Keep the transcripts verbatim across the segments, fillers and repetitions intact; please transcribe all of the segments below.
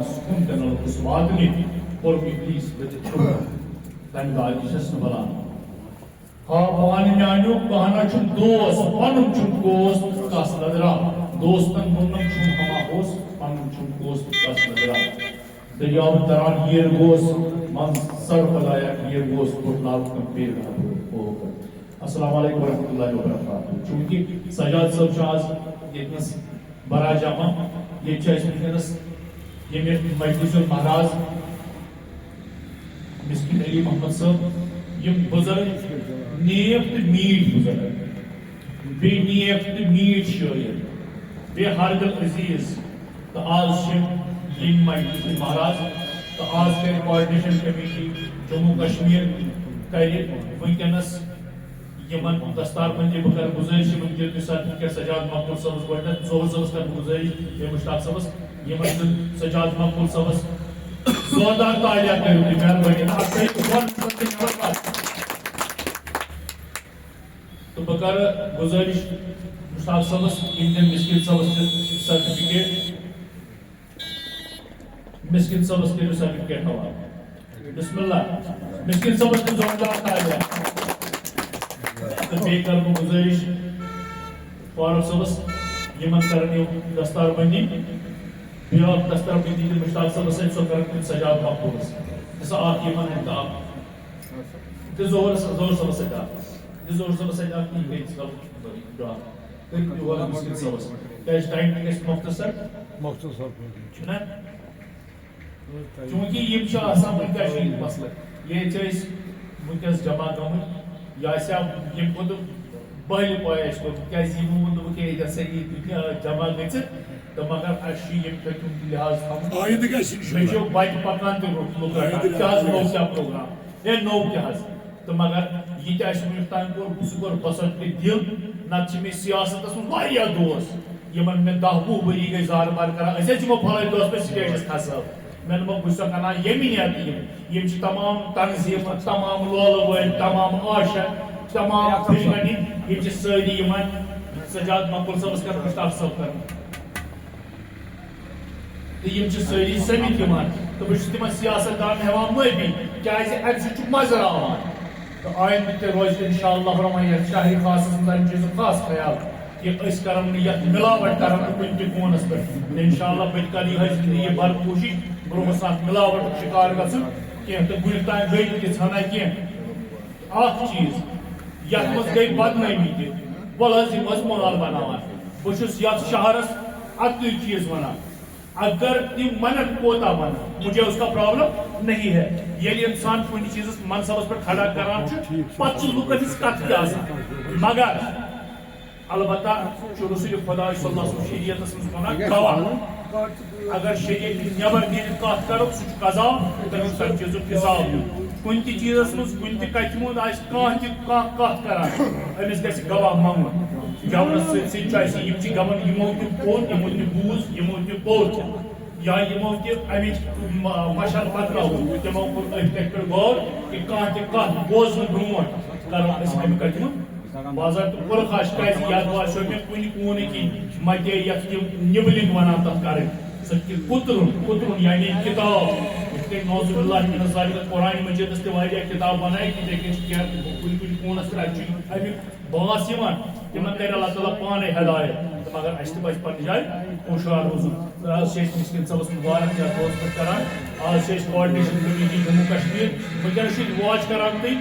سکوٗن تہِ نہٕ لوٚگُس واتنہِ، کوٚرُکھ ابلیس بہٕ تہِ ژھوٚٹھ۔ تَمہِ دۄہ یہِ چھَس نہٕ بَلان۔ ہا پانہٕ میٛانیو کانٛہہ نہ چھُم دوس، پَنُن چھُم کوس کَس نظرا۔ دوستَن ووٚنُم چھُم ہما ہوس، پَنُن چھُم کوس کَس نظرا۔ دٔریاو تَران ییر گوس، منٛز سر خۄدایا ییر گوس، پھُٹلاو تِم پیٖر اَبوٗ۔ السلام علیکم ورحمۃ اللہ وبرکاتہ۔ چوٗنٛکہِ سجاد صٲب چھُ آز ییٚتہِ نَس براجامہ، ییٚتہِ چھِ اَسہِ وٕنکیٚنَس ییٚمہِ مجلسُک مہراز مسکین علی محمد صٲب، یِم بُزرگ، نیک تہٕ میٖٹھۍ بُزرگ، بیٚیہِ نیک تہٕ میٖٹھۍ شٲعر، بیٚیہِ ہر دِل عزیز۔ تہٕ آز چھِ یِم مجلسٕکۍ مہراز، تہٕ آز کَرِ coordination committee جموں کشمیر کَرِ وٕنکیٚنَس یِمن دستار بندی۔ بہٕ کرٕ گُزٲرِش، یِمن دِیِو تُہۍ certificate سجاد مقبول صٲبس گۄڈٕنٮ۪تھ، ظہور صٲبس کرٕ بہٕ گُزٲرِش، بیٚیہِ مشتاق صٲبس، یِمن دیُن سجاد مقبول صٲبس زوردار تالیہ کٔرِو تُہۍ مہربٲنی۔ اکھ تھٲیِو گۄڈٕ نمبر پتہٕ۔ تہٕ بہٕ کرٕ گُزٲرِش مشتاق صٲبس، یِم دِن مسکین صٲبس تہِ certificate۔ مسکین صٲبس کٔرِو certificate حوالہٕ۔ بسم اللہ۔ مسکین صٲبس کٔرِو زوردار تالیہ۔ تہٕ بیٚیہِ کرٕ بہٕ گُزٲرِش فاروق صٲبس، یِمن کرن یِم دستار بندی، بیٛاکھ دستار بندی تہِ مشتاق صٲبس سۭتۍ، سۄ کرن تِم سجاد مقبولس۔ دِسا اکھ یِمن تہٕ اکھ۔ تہٕ ظہورس، ظہور صٲبس سۭتۍ اکھ۔ تہٕ ظہور صٲبس سۭتۍ اکھ، یِم گٔے بیٛاکھ۔ تُہۍ کٔرِو حوالہٕ مسکین صٲبس۔ کیٛازِ time تہِ گژھِ مختصر۔ مختصر پٲٹھۍ۔ چھُنہ؟ چوٗنٛکہِ یِم چھِ آسان وٕنکیٚس چھُ یہِ مسلہٕ۔ ییٚتہِ چھِ أسۍ وٕنکیٚس جمع گٔمٕتۍ، یہِ آسہِ ہا ییٚمہِ کھۄتہٕ بٔلۍ پاے اَسہِ کوٚرمُت، کیٛازِ یِمو ووٚن دوٚپُکھ، "ہے، یہِ ہسا یہِ تُہۍ، آ، جمع گٔژھِتھ"، تہٕ مگر اَسہِ چھُ ییٚمہِ خٲطرٕ تہِ لحاظ تھاوُن۔ آیندٕ گژھِ اِنشاءاللہ۔ مےٚ چھُ بَچہِ پَکان تہِ لُکھ، لُکھ آیندٕ رَٹان۔ کیٛاہ حظ لحاظ نوٚو کیٛاہ program؟ ہے، نوٚو کیٛاہ حظ؟ تہٕ مگر یہِ تہِ اَسہِ وٕنیُک تام کوٚر، سُہ کوٚر بصر تہِ دِل، نَتہٕ چھِ مےٚ سیاستَس منٛز واریاہ دوس، یِمَن مےٚ دَہ وُہ ؤری گٔے زارٕ بار کَران، أسۍ حظ یِمو پھلٲنۍ دۄہَس پٮ۪ٹھ stageَس کھسو۔ مےٚ دوٚپمَکھ، بہٕ چھُسو کَران ییٚمہِ نیتہٕ یِم، یِم چھِ تمام تنظیٖم، تمام لولہٕ وٲلۍ، تمام عاشق، تمام فِرقَن ہِنٛدۍ، یِم چھِ سٲری یِوان سجاد مقبول صٲبَس کَران، مشتاق صٲب کَران۔ تہٕ یِم چھِ سٲری سٔمِتھ یِوان۔ تہٕ بہٕ چھُس تِمن سیاست دانن ہٮ۪وان معٲفی، کیٛازِ اَمہِ سۭتۍ چھُ مَزٕ راوان۔ تہٕ آیندٕ تہِ روزِ اِنشاءاللہ الرحمن یَتھ شہرِ خاصَس منٛز اَمہِ چیٖزُک خاص خیال، کہِ أسۍ کَرو نہٕ یَتھ مِلاوَٹ، کَرو نہٕ کُنہِ تہِ قونَس پٮ۪ٹھ۔ تہٕ اِنشاءاللہ بہٕ تہِ کَرٕ یِہوٚے زِندگی بھر کوٗشِش، برونٛہہ گژھِ نہٕ اَتھ مِلاوَٹُک شِکار گژھُن کینٛہہ۔ تہٕ وٕنیُک تام گٔے نہٕ تِژھ ہنا کینٛہہ۔ اَکھ چیٖز، یَتھ منٛز گٔے بدنٲمی تہِ۔ وَلہٕ حظ، یِم ٲسۍ مال بَناوان۔ بہٕ چھُس یَتھ شہرَس اَکُے چیٖز وَنان، اگر تِم ونن کوتاہ ونن، مجھے اس کا پرابلم نہیں ہے۔ ییٚلہِ انسان کُنہِ چیٖزس منصبس پٮ۪ٹھ کھڑا کران چھُ، پتہٕ چھُ لُکن ہٕنٛز کتھ تہِ آسان۔ مگر البتہ چھُ رسول خدا صلی اللہ علیہ وسلم شریعتس منٛز ونان گواہ۔ اگر شریعت نٮ۪بر نیٖرِتھ کتھ کرو، سُہ چھُ قضا، تٔمِس چھُ تمہِ چیٖزُک حساب دیُن۔ کُنہِ تہِ چیٖزس منٛز، کُنہِ تہِ کتھِ منٛز آسہِ کانٛہہ تہِ کانٛہہ کتھ کران، أمِس گژھِ گواہ منٛگُن۔ گٮ۪ونس سۭتۍ سۭتۍ چھُ اَسہِ، یِم چھِ گٮ۪وان، یِمو تہِ کوٚر، یِمو تہِ بوٗز، یِمو تہِ پوٚر۔ یا یِمو تہِ اَمِچ م-، مشر پتراوُن، تِمو کوٚر أتھۍ کَتھِ پٮ۪ٹھ غور کہِ کانٛہہ تہِ کَتھ بوزنہٕ برونٛٹھ کَرو أسۍ اَمہِ کَتھِ ہُنٛد باضٲبطہٕ پُرخاش، کیٛازِ یَتھ باسیو مےٚ کُنہِ کوٗنہٕ کِنۍ مَتے یَتھ تِم نِبلِنٛگ وَنان تَتھ کَرٕنۍ، سُہ کہِ کُترُن، کُترُن یعنی کِتاب، یِتھ کٔنۍ نعوذ باللہ من ذالک قرآن مجیدَس تہِ واریاہ کِتاب بَنٲیِتھ، یِتھَے کٔنۍ چھِ کینٛہہ کُنہِ کُنہِ کوٗنَس پٮ۪ٹھ اَتہِ چھُ اَمیُک باس یِوان، تِمن کرِ اللہ تعالیٰ پانے ہدایت۔ تہٕ مگر اَسہِ تہِ پَزِ پننہِ جایہِ ہوشیار روزُن۔ تہٕ آز چھِ أسۍ مسکیٖن صٲبَس مُبارک یَتھ دۄہَس پٮ۪ٹھ کران۔ آز چھِ أسۍ coordination committee جموں کشمیر۔ وٕنکیٚنَس چھِ أسۍ watch کران تُہۍ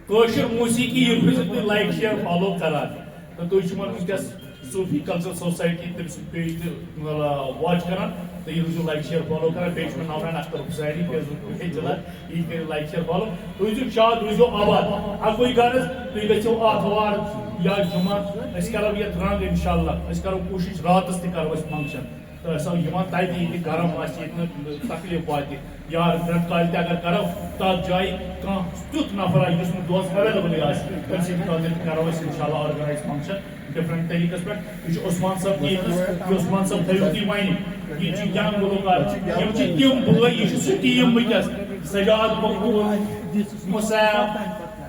کٲشِر موسیقی، یہِ روٗزِو تُہۍ like، share، follow کران۔ تہٕ تُہۍ چھِو وٕنکیٚس صوٗفی cultural society تٔمۍ سُنٛد page تہِ، مطلب، watch کران۔ تہٕ یہِ روٗزِو like، share، follow کران۔ بیٚیہِ چھُ مےٚ ناو رحمان اختر حسینی، Facebook page چلان۔ یہِ تہِ کٔرِو like، share، follow۔ روٗزِو شاد، روٗزِو آباد۔ اَکُے غرض، تُہۍ گٔژھِو آتھوار یا جُمعہ۔ أسۍ کَرو یَتھ رنٛگ اِنشاءاللہ۔ أسۍ کَرو کوٗشِش، راتَس تہِ کَرو أسۍ function۔ تہٕ أسۍ آسو یِوان تَتہِ، یہِ تہِ گرم آسہِ، ییٚتہِ نہٕ تکلیٖف واتہِ۔ یا رٮ۪تہٕ کالہِ تہِ اگر کَرو، تَتھ جایہِ کانٛہہ تیُتھ نفر آسہِ، یُس نہٕ دۄہَس available آسہِ، تٔمۍ سٕنٛدِ خٲطرٕ تہِ کَرو أسۍ اِنشاءاللہ organize function۔ Different طریٖقَس پٮ۪ٹھ۔ یہِ چھُ عثمان صٲب ٹیٖمَس، یہِ عثمان صٲب تھٲیِو تُہۍ وَنہِ۔ یہِ چھِ young گلوکار، یِم چھِ تِم بٲے، یہِ چھُ سُہ ٹیٖم وٕنکیٚس۔ سجاد مقبول، مُسیب،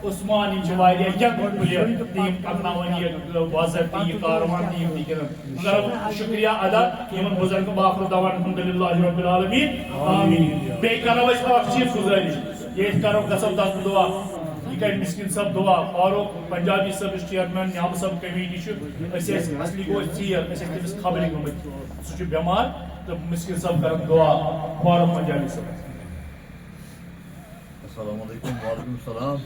عثمان، یِم چھِ واریاہ ینگ پلیئر، تہٕ یِم پکناوان یہِ باضٲبطہٕ یہِ کاروان تہٕ یِم تہِ گِنٛدان۔ بہٕ کرو شُکریہ ادا یِمن بُزرگن، باخر دعوانا الحمدللہ رب العالمین۔ آمین۔ بیٚیہِ کرو أسۍ اکھ چیٖز گُزٲرِش، ییٚتہِ کرو، گژھو تتھ دعا، یہِ کرِ مسکین صٲب دعا، فاروق پنجابی صٲب یُس چیئرمین نیام صٲب کمیٹی چھُ، أسۍ ٲسۍ اصلی گوٚو أسۍ ژیر، أسۍ ٲسۍ تٔمِس خبرِ گٔمٕتۍ، سُہ چھُ بٮ۪مار، تہٕ مسکین صٲب کرن دعا، فاروق پنجابی صٲب۔ السلام علیکم۔ وعلیکم السلام۔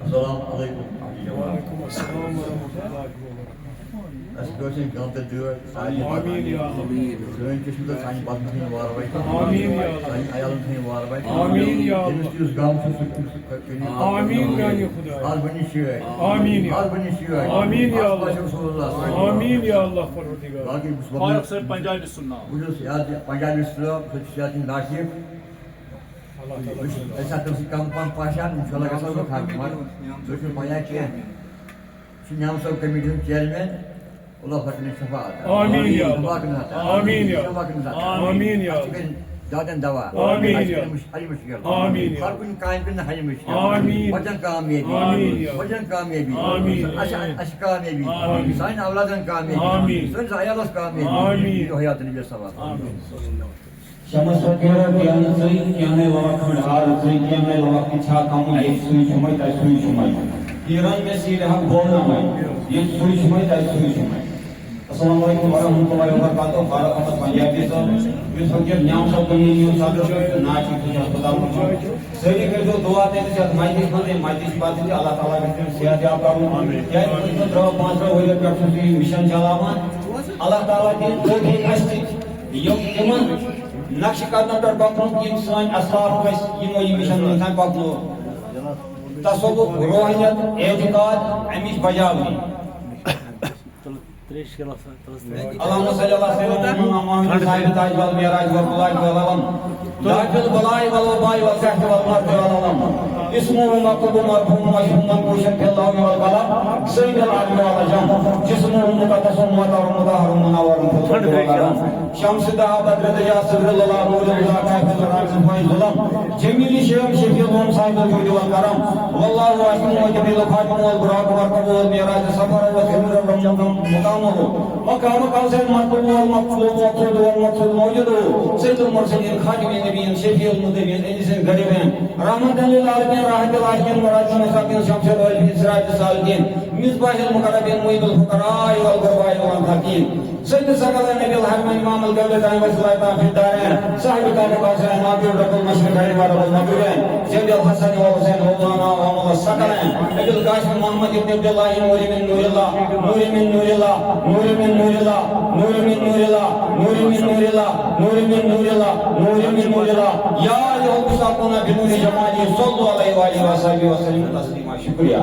السلام علیکم۔ وعلیکم السلام ورحمۃ اللہ وبرکاتہ۔ اَسہِ کٲشِر گام تہٕ دٲر، سانہِ آمین یا اللہ۔ سٲنۍ قٕسمت تہٕ سانہِ بدن تھٲیِن وارٕ وَتہِ۔ آمین یا اللہ۔ سانہِ عیالن تھٲیِن وارٕ وَتہِ۔ آمین یا اللہ۔ ییٚمِس تہِ یُس غم چھُ، سُہ، سُہ، سُہ کٔرِو۔ آمین میانہِ خدایا۔ آز بَنہِ شٲدۍ۔ آمین یا اللہ۔ آز بَنہِ شٲدۍ۔ آمین یا آز اللہ۔ باسہِ رسول اللہ صلی اللہ علیہ وسلم۔ آمین یا اللہ پروردگار۔ باقٕے بہٕ چھُس فاروق صٲب پنجابی سُنٛد ناو۔ بہٕ چھُس یاد پنجابی صٲب، سُہ چھُ یاد یِم ناصر۔ اللہ تعالیٰ بخشن۔ أسۍ ہٮ۪کو سُہ کم پہم پہچان، انشاءاللہ گژھو نہٕ خرچ، مگر سُہ چھُنہٕ پَیہِ کینٛہہ۔ سُہ چھُ نیام صٲب کمیٹی ہُنٛد چیئرمین، اللہ پاکَن ہیٚچھِ شفاعت۔ آمین یا اللہ۔ اللہ پاکَن ہیٚچھِ۔ آمین یا اللہ۔ اللہ پاکَن ہیٚچھِ۔ آمین یا اللہ۔ اَسہِ کٔرِنۍ دادٮ۪ن دوا۔ آمین یا اللہ۔ اَسہِ کٔرِنۍ حل مشکل۔ آمین یا اللہ۔ ہر کُنہِ کامہِ کٔرِنۍ حل مشکل۔ آمین۔ بَچَن کامیٲبی۔ آمین یا اللہ۔ بَچَن کامیٲبی۔ آمین۔ اَسہِ، اَسہِ کامیٲبی۔ آمین۔ سانٮ۪ن اولادَن کامیٲبی۔ آمین۔ سٲنِس عیالَس کامیٲبی۔ آمین۔ یہِ حیات نبی صلی اللہ علیہ وسلم۔ آمین۔ شمس فقیرو، کینٛہہ نہٕ ژٕے، کینٛہہ نَے وَوَکھ کھنٛڈ ہار ژٕے، کینٛہہ نَے وَوَکھ کہِ چھا کَمٕے، ییٚتہِ سُے چھُمَے، تَتہِ سُے چھُمَے۔ یہِ رنٛگ مےٚ سیٖرِ حق بولنَمَے، ییٚتہِ سُے چھُمَے، تَتہِ سُے چھُمَے۔ السلام علیکم ورحمۃ اللہ وبرکاتہ۔ فاروق احمد پنجابی صٲب، یُس فقیٖر نیام صٲب کمیٖنی ہُنٛد صدر چھُ، ناچیٖز چھُ ہسپتال منٛز چھُ۔ سٲری کٔرۍزیو دُعا تٔمِس یَتھ مجلِس منٛز، ییٚمہِ مجلِس پَتہٕ تہِ اللہ تعالیٰ گژھِ تٔمِس صحت یاب کَرُن۔ آمین۔ کیٛازِ پٔتمہِ ترٛٲو پانٛژھ ترٛٲو ؤرِیو پٮ۪ٹھ چھُ سُہ یہِ مِشن چلاوان۔ اللہ تعالیٰ دِیِن توفیٖق اَسہِ تہِ یِم تِمن نقشہِ قدمن پٮ۪ٹھ پَکنُک یِم سٲنۍ اسلاف ٲسۍ، یِمو یہِ مِشن برٛونٛہہ تام پَکنوو۔ تصوف، روحانیت، اعتقاد، اَمِچ بجاوری۔ اللہم صلی علی سیدنا محمد صاحب تاج والمعراج والبلاج والعلم، دافع البلاء والوباء والقحط والمرض والعلم۔ اسمه مكتوب مرفوع مشهور منقوش في اللوح والقلم، سيد العرب والعجم۔ جسمه مقدس مطهر مطهر منور في الحب والكرم۔ شمس الضحى بدر الضياء سر الهدى نور الهدى كاشف الرحمة فيض الظلم۔ جميل الشيم شفيع الأمم صاحب الجود والكرم۔ والله واسع وجبريل خادم والبراق مركب والمعراج سفر وسر الرحمة مقامه۔ مقام قوسين مرفوع والمقصود مقصود والمقصود موجود۔ سيد المرسلين خاتم النبيين شفيع المذنبين أنيس الغريبين۔ رحمة للعالمين راحة العاشقين مراد المساكين شمس العارفين سراج السالكين مصباح المقربين معين الفقراء والغرباء والمساكين۔ سيد الثقلين نبي الحرمين إمام القبلتين وسيلتين في الدارين صاحب التاج القاسمين معبود رب المشرقين ورب المغربين سيد الحسن والحسين مولانا ومولى الثقلين أبي القاسم محمد بن عبد الله نور من نور الله نور من نور الله نور من نور الله نور من نور الله نور من نور الله نور من نور الله نور من نور الله يا أيها المستحقون بنور جماله صلوا عليه وآله وصحبه وسلموا تسليما۔ شكريا۔